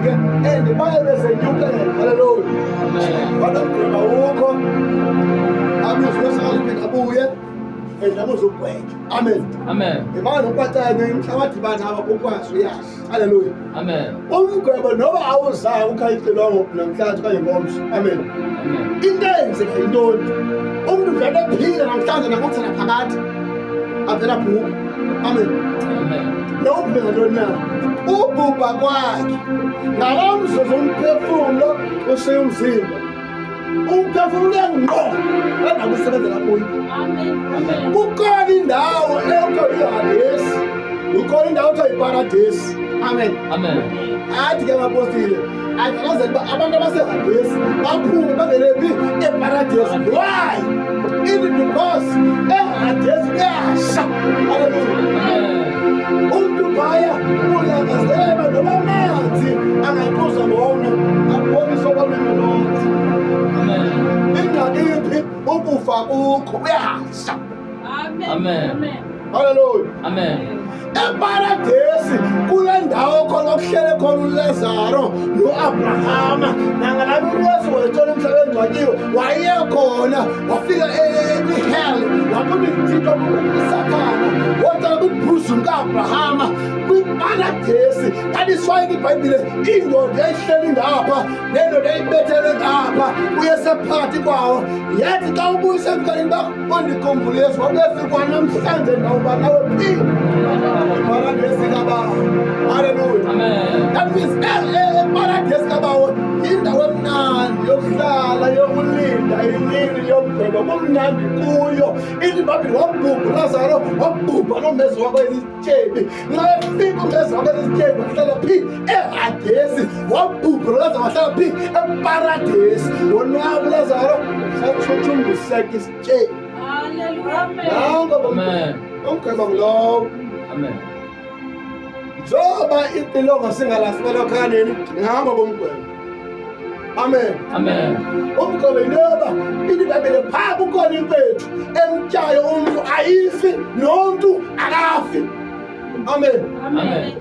kwenzeke and baye besenyukela. Haleluya. Kodwa umgwebo awukho, abizwe sakaziphinde abuye and abuzogwetywa. Amen. Amen. Imana ukwacane mhla wadibana aba ukwazi uyazi. Haleluya. Amen. Umgwebo noba awuzayo ukhayicilongo namhlanje okanye ngomso. Amen. Amen. Into eyenzeka yintoni? Umntu vele ephila namhlanje nakuthi naphakade avela bhubha. Amen. Amen. Lo ubhubhe ngantoni na? Ubhubha kwakhe ngaloo mzuzu umphefumlo ushiya umzimba. Umphefumlo ngqo endawo usebenzela kuyo. Amen. Kukhona indawo ekuthiwa yiHadesi, kukhona indawo ekuthiwa yiParadesi. Amen. Amen. Athi ke abapostile athandazela uba abantu abaseHadesi baphume bangene phi? EParadesi. Why? It is because eHadesi kuyasha. Haleluya. Amen. Umntu phaya ulangazelela noba amanzi angayiphuza ngomnye abonise okolwimi lonke. Amen. Ingxaki iphi? Ukufa kukho, kuyasha. Amen. Haleluya. Amen. Eparadesi kule ndawo khona okuhlele khona uLazaro noAbrahama, nangalapho uYesu wayethola umhlaba engcwatyiwe, wayekhona, wafika kwihell, wabona ithixo uSathana, wothala kwibhuzumu kaAbrahama kwiparadesi. That is why iBhayibhile indoda yayihleli ngapha nendoda yayibethelwe ngapha, uYesu phakathi kwawo. Yathi xa ubuyisa emhlabeni bakho undikhumbule Yesu, wabethi kwanamhlanje ndawuba nawe phi? Iparadesi kaBawo. Haleluya. Amen. That means eparadesi kaBawo yindawo emnandi yokuhlala, yokulinda imini yomgwebo, kumnandi kuyo. Ithi iBhayibhile wabhubha uLazaro, wabhubha nomezi wakho ezisityebi. Nxa efika umezi wakho ezisityebi wahlala phi? EHadesi. Wabhubha uLazaro wahlala phi? EParadesi. Wonwaba uLazaro, satshutshumbiseka isityebi. Nanko Amen. umgwebo ngulowo. Amen. Njengoba icilongo singalasimelwa khanini, ngihamba komgwebo. Amen. Amen. Umgwebo yinto yoba ithi iBhayibhile phaa kukhona impethu emtyayo umntu ayifi nomntu akafi. Amen. Amen.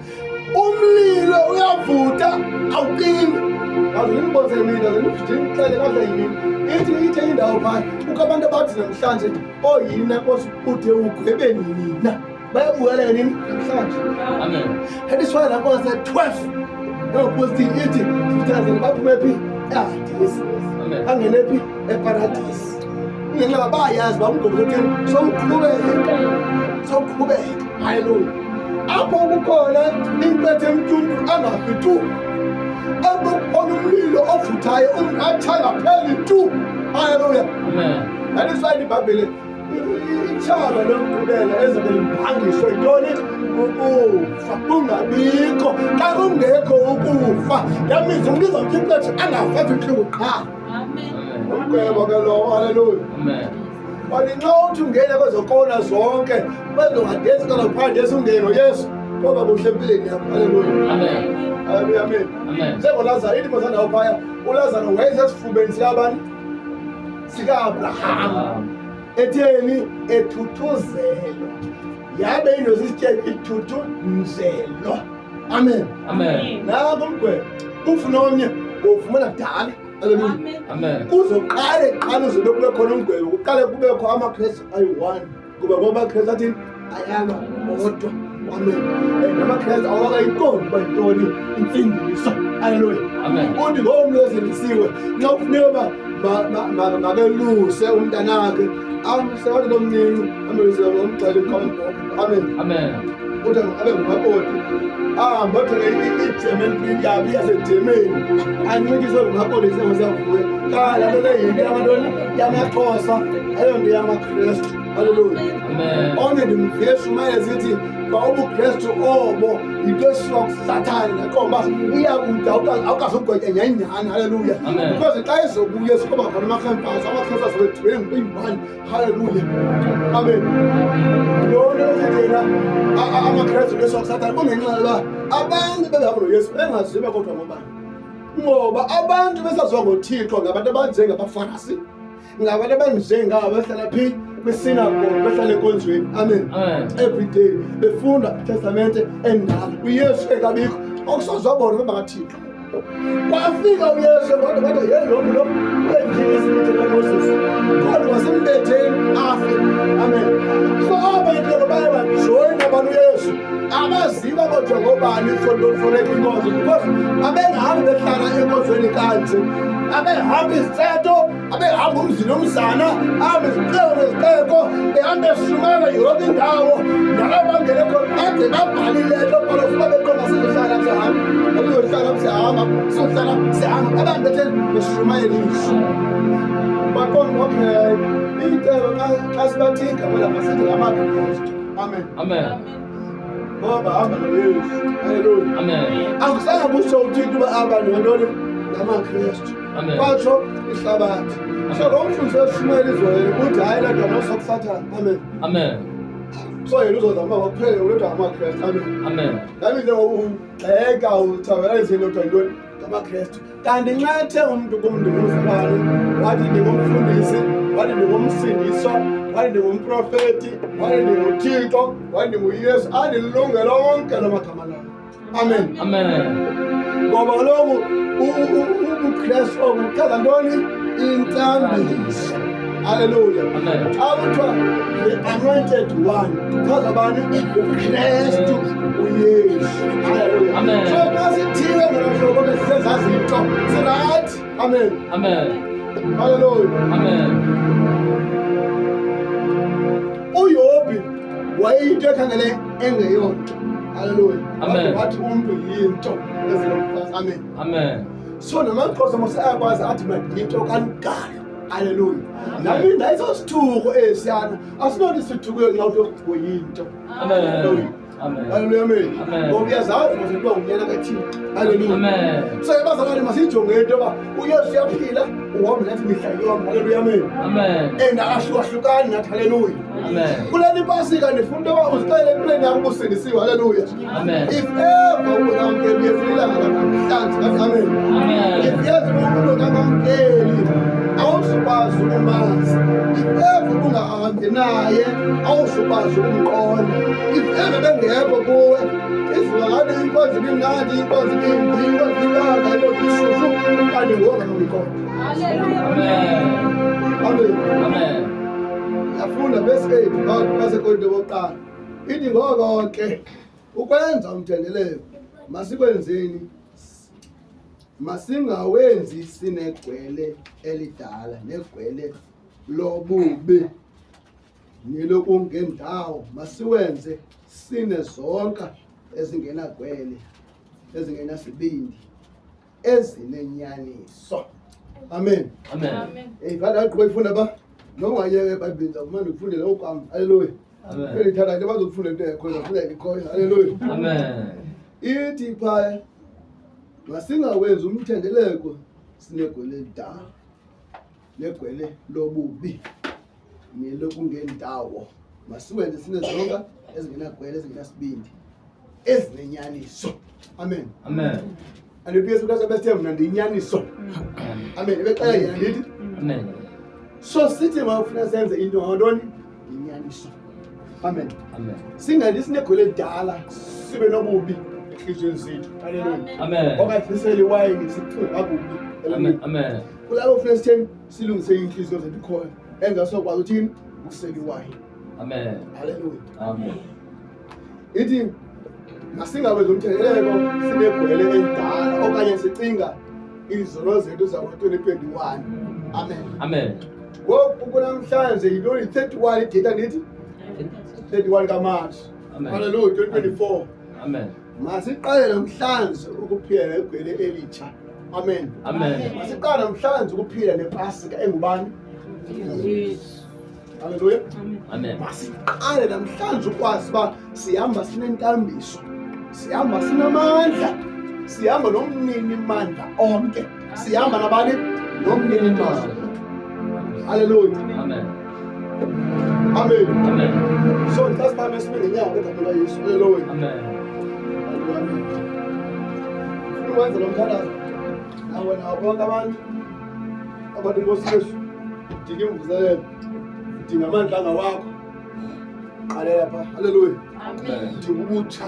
Umlilo uyavutha awuqini. Aze ndinibonise mina, aze ndinixele kakuhle yimini. Ithi ithe indawo phaa kukho abantu abathi namhlanje oyini na Nkosi ude ugwebe nini na? Bayabuyela nini namhlanje? Amen. That is why laa nkosi 12 yabapostile ithi sithandazele baphume phi? EHadesi. Amen. Bangene phi? EParadisi. Kungenxa yoba bayazi uba umgwebo utheni, sowuqhubeka, sowuqhubeka. Haleluya. Apho kukhona impethu emtyuntu angafi tu, apho kukhona umlilo ovuthayo umntu atsha angapheli tu. Haleluya. Amen. That is why iBhayibhile itshaba lokugqibela ezabe libhangiswe yintoni? Ukufa. Kungabikho. Xa kungekho ukufa, that means umntu uzawutya impethu angafa eve intlungu qha. Amen. Umgwebo ke lowo. Haleluya. Amen. Kanti nxa uthi ungena kwezo kona zonke, kwezo Hadesi, kwezo Paradesi, ungene noYesu, koba kuhle empilweni yakho. Haleluya. Amen. Haleluya. Amen. Amen. NjengoLazaro, ithi mos phaya, uLazaro wayesesifubeni sikabani? SikaAbraham. Etheni? Ethuthuzelwa. Yabe indoda isityebi ithuthuzelwa. Amen. Amen. Nanko umgwebo. Ufuna omnye, wofumana kudala. Haleluya. Amen. Kuzoqale kuqala uzobe kube khona umgwebo, kuqale kubekho amaKristu ayi-1, kuba ngoba amaKristu athini? Ayalwa odwa. Amen. And amaKristu awakayiqondi uba yintoni intsindiso. Haleluya. Amen. Uthi ngomntu osindisiwe nxa kufuneka uba makeluse umntanakhe, amse wathi lomncinci ameluse, amxele uqamboko. Amen. Amen. Uthi abe ngumakoti, ahambe athenge i-German print yakhe yaseGermany, anxityiswe ngumakoti sengosevuya. Kala nto le yinto yabantoni? YamaXhosa, ayonto yamaKristu. Haleluya. Amen. Omnye ndimve shumayela zithi uba ubuKristu obo yinto esuka kuSathane, ndaqonda uba iyakude awukazugwetya nyhani nyhani. Haleluya. Amen. Because xa ezobuya sikoba khona amarhemfazi, amaKristu azobe edibene ngento eyi-one. Haleluya. Amen. Loo nto esithi yena amaKristu into esuka kuSathane kungenxa yoba abantu bebehamba noYesu bengaziwa kodwa ngobani, ngoba abantu besaziwa ngoThixo ngabantu abanjengabaFarasi, ngabantu abanjengabo behlala phi? Kwisinagogue, behlala enkonzweni. Amen. Amen. Every day befunda iTestamente endala, uYesu ekabikho, okusaziwa bona bebakaThixo. Kwafika uYesu kodwa kodwa yeyi lo mntu lo uyayiphikisa imithetho kaMoses, kodwa wasimbetheni afe. Amen. So aba bantu ke baye bajoyina abantu uYesu abaziwa kodwa ngobani for inkonzo, because abengahambi behlala enkonzweni kanje, abehamba izithetho, abehamba umzi nomzana, ahambe izixeko nezixeko, ehamba eshumayela yonke indawo. Nalabo bangene khona bade babhalile nto Pawulos uba beqonda sizohlala sihamba, sizohlala sihamba, sizohlala sihamba, abantu bethe beshumayela izwi baqonda okay icebo xa sibathi igama lamasithi ngamaKristu. Amen. Amen. Ngoba bahamba noYesu. Haleluya. Amen. Akuzange kusho uThixo uba aba ntoni ngamaKristu. Amen. Kwatsho ihlabathi. So lo mfundisi eshumayela izolo uthi hayi laa gama sokusathana. Amen. Amen. So yena uzozama kuphele uledwa ngamaKristu. Amen. Amen. Nami nje ngokugxeka uthabalise into kuthiwa yintoni ngamaKristu. Kanti nxa ethe umntu kum ndingumzalwane, wathi ndingumfundisi, wathi ndingumsindiswa, wathi ndingumprofeti, wathi ndinguThixo, wathi ndinguYesu, andilunge lonke loo magama lawo. Amen. Amen. Ngoba kaloku ubuKristu obu buchaza ntoni? Intambiso. Haleluya. Amen. Xa kuthiwa the anointed one, chaza bani? UKristu uYesu. Haleluya. Amen. So xa sithiwe ngolo hlobo ke sisenza zinto, sirayithi. Amen. Amen. Haleluya. Amen. UYobhi wayeyinto ekhangele engeyonto. Haleluya. Amen. Wathi umntu yinto ezilomfazi. Amen. Amen. So namaXhosa mos ayakwazi athi mna ndiyinto kaLugalo. Haleluya. Nami ndayisosithuko esiyana. Asinoti isithuko nxa uthi yinto. Amen. Amen. Haleluya, amen. Amen. Ngoba uyazazi mos ukuba ngunyana kaThixo. Haleluya. Amen. So abazalwane masiyijonge into yoba uYesu uyaphila, uhamba nathi mihla yonke. Haleluya, amen. Amen. And akahlukahlukani nathi. Haleluya. Amen. Kule nipasika ndifuna into yoba uzixele empilweni yakho ubusindisiwe. Haleluya. Amen. If ever ungenamkeli uYesu lilanga lanamhlanje, ngathi amen. Amen. If Yesu ungenamkeli awuzukwazi ukumazi. If ever ubungahambi naye awuzukwazi ukumqonda. If ever bengekho kuwe izuba ngathi inkonzo ibimnandi, inkonzo ibimbi, inkonzo ibibanda, inkonzo ibishushu, kanti ngoku angakuyiqonda. Amen. Amen. Amen. Yafunda verse 8 baseKorinte bokuqala. Ithi ngoko ke ukwenza umthendeleko masikwenzeni, masingawenzi sinegwele elidala negwele lobubi nelokungendawo, masiwenze sinezonka ezingenagwele ezingenasibindi ezinenyaniso. Amen. Amen. Hey, vale agqiba ifunda ba noma ungayeka eBhayibhelini ndizawumane ndikufundele okwam. Haleluya. Amen. Elithanda into bazokufunda into ekhoyo, ndizafunda ikhoyo. Haleluya. Amen. Ithi phaya masingawenzi umthendeleko sinegwele elidala negwele lobubi nelokungendawo, masiwenze sinezonka ezingenagwele ezingenasibindi ezinenyaniso. Amen. Amen. Andithi Yesu Kristu besithe mna ndiyinyaniso. Amen. Ebexela yena ndithi. Amen. So sithi mawufuna senze into ngantoni? Yinyaniso. Amen. Amen. Singathi sinegwele elidala sibe nobubi entliziyweni zethu. Haleluya. Amen. Okanye sisele iwayini sicinge kakubi. Amen. Haleluya. Amen. Kulapho funeka sitheni silungise iintliziyo zethu khoyo engasokwazi uthini ukusela iwayini. Amen. Haleluya. Amen. Ithi masingawenzi umthendeleko sinegwele elidala okanye sicinga izono zethu zango-2021. Amen. Amen. Ngoku kunamhlanje yintoni? 31 idate, andithi? 31 kaMatshi. Amen. Haleluya, 2024. Amen. Masiqale namhlanje ukuphila negwele elitsha. Amen. Amen. Masiqale namhlanje ukuphila nepasika engubani? Haleluya. Amen. Masiqale namhlanje ukwazi uba sihamba sinentambiso, sihamba sinamandla, sihamba nomnini mandla onke, sihamba nabani? Nomnini mandla. Haleluya. Amen. Amen. Amen. So xa siphambe sime ngenyawo egameni laYesu. Haleluya. Amen. Haleluya. Amen. Ufuna ukwenza lo mthandazo nawe nawo bonke abantu, Inkosi Yesu, dinga imvuselelo, dinga amandla angawakho, qalela pha. Haleluya. Amen. Dinga ubutsha.